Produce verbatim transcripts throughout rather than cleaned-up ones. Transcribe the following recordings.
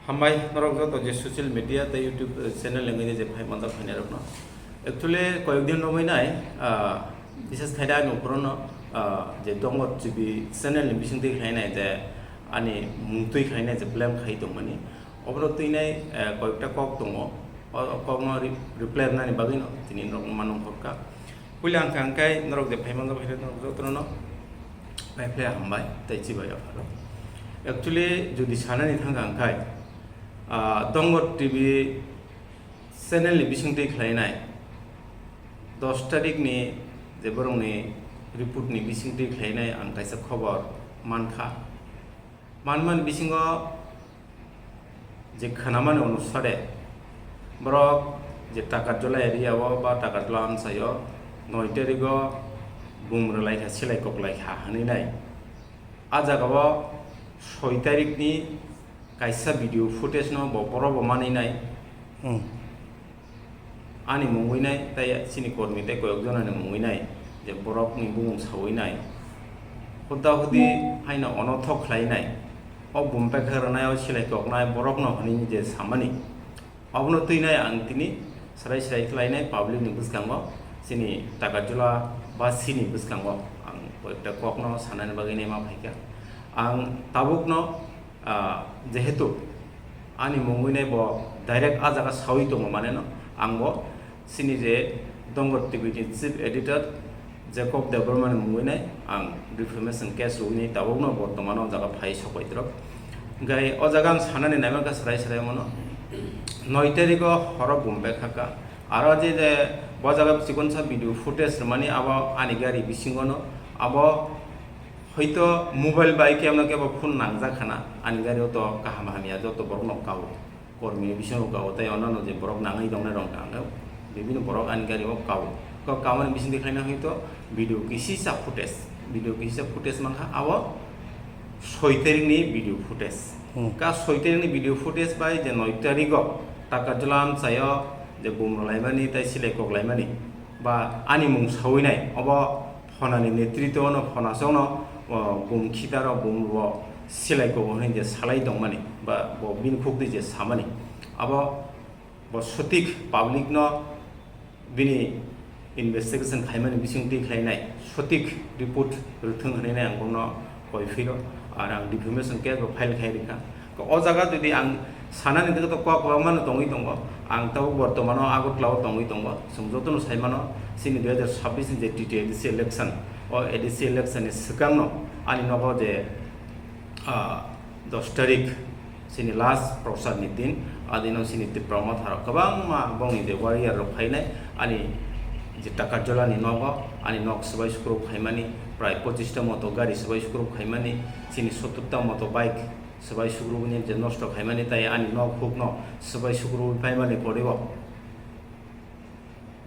Hambai norok joto je social media tei YouTube channel ni wngwi je phai manjak phainairokno. Actually koyek din romwi nai, ah, bises khaida ani uphuru no, ah, je Dongor T V channel ni bising twi khlainai je ani mung twi khlainai je blame khai tongmani. Obono twinai, eh, koyekta kok tongo. O kokno re-, reply rwnani bagwino tini norokno mano wngkha. Puila ang kha hwnkhe norok je phai manjak phai norok jotono no phai phlai hambai tei chibai apharo. Actually jodi sanani thangkha hwnkhe, ah, Dongor T V channel ni bisingtwi khlainai dos tarikh ni je borokni report ni bisingtwi khlainai ang kaisa khobor mankha. Manmani bisingo je khnamani onusare, borok je Takarjala area o ba Takarjala amchaio noi tarigo bum rwlaikha, silai koklaikha hwnwi nai. A jagao soi tarikni kaisa video footage no bo borok bo manwi nai. Hmm. Ani mungwi nai, tei chini kormi tei koyok jonani mungwi nai, je borokni bumung sawi nai. Huda hudi haino onothok khlai nai. O bumpai kha rwnai, o silai koknai, borokno hwnwi je samani. Obono twi nai ang tini srai srai khlai nai public ni bwskango, chini Takarjala ba chini bwskango ang koyekta kokno sanani bagwi nai ma phaikha. Ang tabukno Ah, jehetu ani mungwi nai bo direct a jaga sawi tongo mane no, ang bo chini je Dongor T V ni chief editor Jacob Debbarma ni mungwi nai ang defamation case rwwi nai tabukno bortomano o jaga phai sok bai throk. Hwnkhe o jaga ang sanani naima kha srai srai mano noi tariko horo bum bai khaka. Aro je, je bo jaga chikonsa video footage rwmani abo ani gari bisingo no abo Hoito mobile bai kebo no kebo phone nangjak khana, ani gari o to kaham hamya joto borok no kao, kormi ni bisingo kao, tei onano je borok nangwi tongnai rok ang khe bibino borok ani gari o kao. Kok kamani bisingtwi khaina hoito video kisisa footage, video kisisa footage mankha abo soi tarik ni video footage. Hmm. Ka soi tarik ni video footage bai je noi tarik o Takarjala amchaio je bum rwlaimani tei silai koklaimani ba ani mung sawi nai obo phonani netritwno phonasongno, o, bum khitarok bum bo silai kobo hwnwi je salai tongmani ba bo bini khuk twi je samani, abo bo sotik public no bini investigation khaimani bising twi khlainai sotik report rwthwng hwnwi nai ang bono koi phiro, ar ang defamation case bo file khai rikha. O jaga jodi ang sanani hwnkhe to kok kwbangma no tongwi tongo, ang tabuk bortomano Agartala o tongwi tongo, chwng jotono sai mano chini dui hajar sabbish ni je T T A D C election, o A D C election ni swkangno ani nogo je, ah, dos tarik chini last prochar ni din, a dino chini Tipra Motha rok kwbangma bongni je warrior rok phainai ani je Takarjala ni nogo, ani nok swbai sukrub khaimani prai pochista moto gari swbai sukrub khaimani, chini sottor ta moto bike swbai sukrubni je nosto khaimani, tai ani nok hukno swbai sukrubwi paimani poribo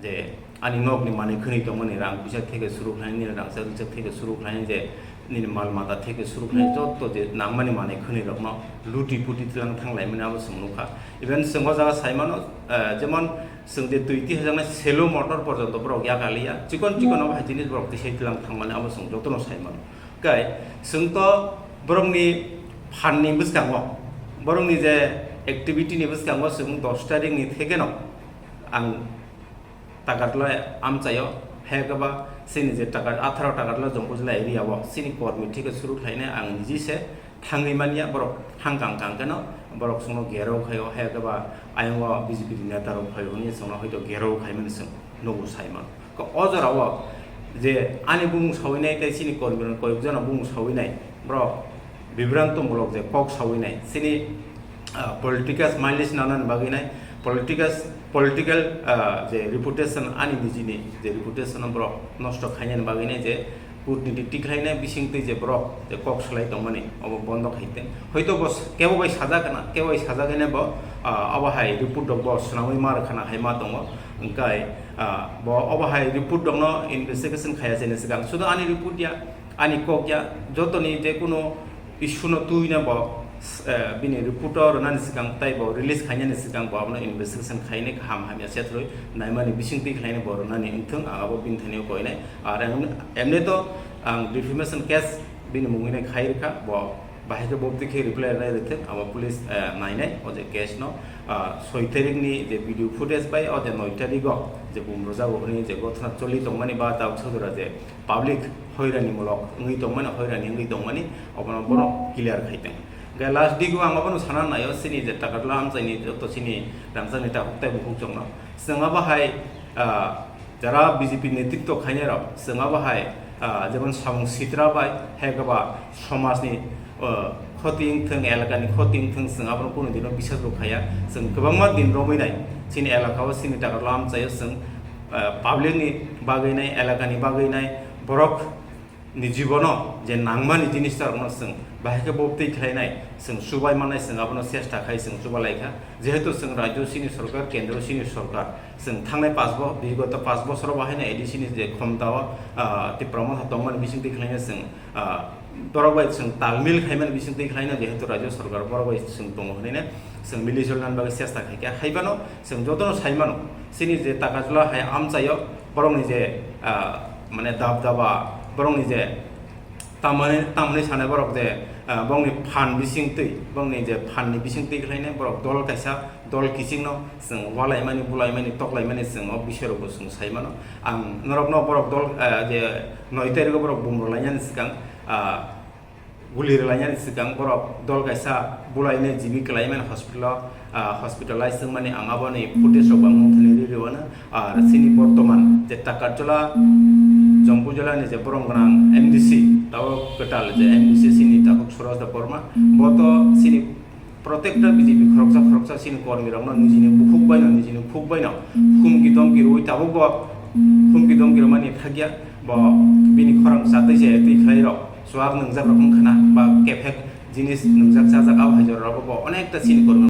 je ani nokni manwi khwnwi tongmani rang puisa theke suru khlainani, rangchak rwchak theke suru khlainani, je nini mal mata theke suru khlainani, joto je nangmani manwi khwnwi rokno luti puti tlang thang laimani abo chwng nukha. Even chwng o jaga sai mano, eh, jemon chwng je twi tihajaknai selo motor porjonto borok yakaliya, chikon chikon abo hai jinis borok tisai tlang thangmani abo chwng jotono sai mano. Kai, chwng to borokni phan ni bwskango, borokni je activity ni bwskango chwng dos tarikni thekeno ang Takarjala amchaio, hai khe ba chini je Takar-, atharo Takarjala Jompuijala area o chini kormi theke suru khlainai ang niji se thangwi manya, borok thang kang kang kheno borok chwngno gerao khaio, hai khe ba ayang o B J P ni neta rok phaio hwnwi chwngno hoito gerao khaimani chwng nugo sai mano. Khe o jora o je ani bumung sawinai tei chini kormi rok koyok jona bumung sawinai borok bibranto mulok je kok sawinai chini, ah, political mileage nanani bagwi nai political, political, ah, je reputation ani nijini je reputation borok nosto khainani bagwi nai je kutniti tikhlainai bisingtwi je borok je kok salai tongmani obo bondo khai teng. Hoito bo s-, kebo bai sajak na, kebo bai sajak hwnwi bo, ah, obo hai report rok bo swnamwi ma rwkha na hai ma tongo. Hwnkhe, ah, bo obo hai report rokno investigation khaiya chini swkang sudo ani report ya, ani kok ya, jotoni je kunu issue no twi na bo, eh, bini report o rwnani swkang tei bo release khainani swkang bo abono investigation khainai kaham hamya chethrwi naimani bisingtwi khlainai bo rwnani wngthwng ang abo bini thani o koinai. Ar emni, emni to ang defamation case bini mungwi nai khai rwkha, bo Bahai khe bo twi khe reply rwnai rwthwk, abo police, eh, nainai o je case no, ah, soi tarik ni je video footage bai o je noi tarik o je bumrwjago hwnwi je gothona choli tongmani ba tabuk sodora je public hoirani mulok wngwi tongmani, hoirani wngwi tongmani, obono bono clear khai tong. Hwnkhe last digo ang obono sana naio, chini je Takarjala amchaini joto chini rangchakni takhuk tei bukhuk chwngno. Chwng abo hai, ah, jara B J P netritwo khainai rok, chwng abo hai, ah, jemon samung sitra bai, hai khe ba somajni, ah, khoti wngthwng, elakani khoti wngthwng, chwng abono kunu dino bisas bo khaiya. Chwng kwbangma din romwi nai, chini elaka o, chini Takarjala amchaio chwng, ah, public ni bagwi nai, elakani bagwi nai, borok ni jibono je nangmani jinisrokno chwng bahai khe bo twi khlainai, chwng chubai mannai, chwng abono chesta khai chwng chuba lai kha. Jehetu chwng rajyo chini sorkar, kendro chini sorkar, chwng thangnai panch bo-, bigoto panch bosoro bahai no A D C ni je khomtao, ah, Tipra Motha tongmani bising twi khlaina chwng, ah, borok bai chwng talmil khaimani bising twi khlaina, jehetu rajyo sorkar borok bai chwng tongo hwnwi no chwng mili jolnani bagwi chesta khai kha. Haibano chwng jotono sai mano, chini je Takarjala hai amchaio borokni je, ah, mane dab daba, borokni je tamani, tamani sanai borok je, ah, borokni phan bising twi, borokni je phan ni bising twi khlainai borok dol kaisa, dol kiching no chwng walaimani, bulaimani, toklaimani chwng o bising rok bo chwng sai mano. Ang norok no borok dol, ah, je noi tarik o borok bumrwlainani swkang, ah, guli rwlainani swkang borok dol kaisa bulainai jibi kwlaimani hospital o, ah, hospitalize wngmani ang aboni footage rok bo ang nukthani rwi rwano. Ar chini bortoman je Takarjala Jompuijala ni je borom gwnang M D C, tabuk kwtal je M D C chini tabuk Suraj Debbarma, bo to chini protector B J P khoroksa khoroksa chini kormi rokno nijini bukhuk baino, nijini khuk baino humki domki rwi tabuk bo humki domki rwmani thakya. Bo bini khorang chatwi se twi khlai rok, chuak nwngjak rok wngkha na, ba kephek jinis nwngjak chajak, abo hai jora rogo bo onekta chini kormi